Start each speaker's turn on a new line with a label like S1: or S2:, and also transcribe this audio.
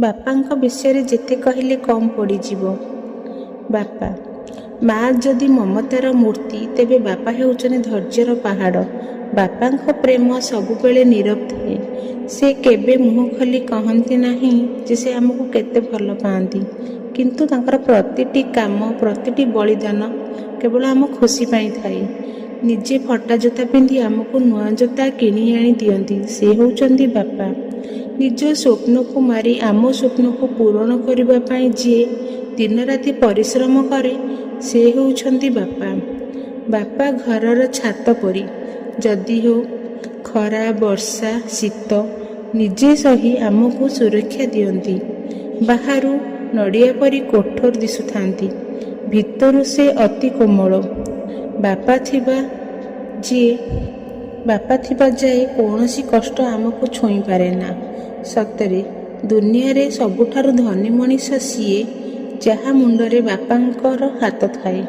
S1: ବାପାଙ୍କ ବିଷୟରେ ଯେତେ କହିଲେ କମ୍ ପଡ଼ିଯିବ। ବାପା, ମା ଯଦି ମମତାର ମୂର୍ତ୍ତି, ତେବେ ବାପା ହେଉଛନ୍ତି ଧୈର୍ଯ୍ୟର ପାହାଡ଼। ବାପାଙ୍କ ପ୍ରେମ ସବୁବେଳେ ନୀରବ ଥାଏ। ସେ କେବେ ମୁହଁ ଖୋଲି କହନ୍ତି ନାହିଁ ଯେ ସେ ଆମକୁ କେତେ ଭଲ ପାଆନ୍ତି, କିନ୍ତୁ ତାଙ୍କର ପ୍ରତିଟି କାମ, ପ୍ରତିଟି ବଳିଦାନ କେବଳ ଆମ ଖୁସି ପାଇଁ ଥାଏ। ନିଜେ ଫଟା ଜୋତା ପିନ୍ଧି ଆମକୁ ନୂଆ ଜୋତା କିଣି ଆଣି ଦିଅନ୍ତି। ସେ ହେଉଛନ୍ତି ବାପା। ନିଜ ସ୍ୱପ୍ନକୁ ମାରି ଆମ ସ୍ୱପ୍ନକୁ ପୂରଣ କରିବା ପାଇଁ ଯିଏ ଦିନରାତି ପରିଶ୍ରମ କରେ, ସେ ହେଉଛନ୍ତି ବାପା। ବାପା ଘରର ଛାତ ପରି, ଯଦି ହେଉ ଖରା, ବର୍ଷା, ଶୀତ, ନିଜେ ସହି ଆମକୁ ସୁରକ୍ଷା ଦିଅନ୍ତି। ବାହାରୁ ନଡ଼ିଆ ପରି କଠୋର ଦିଶୁଥାନ୍ତି, ଭିତରୁ ସେ ଅତି କୋମଳ। ବାପା ଥିବା ଯାଏ କୌଣସି କଷ୍ଟ ଆମକୁ ଛୁଇଁ ପାରେନା। ସତରେ ଦୁନିଆରେ ସବୁଠାରୁ ଧନୀ ମଣିଷ ସିଏ, ଯାହା ମୁଣ୍ଡରେ ବାପାଙ୍କର ହାତ ଥାଏ।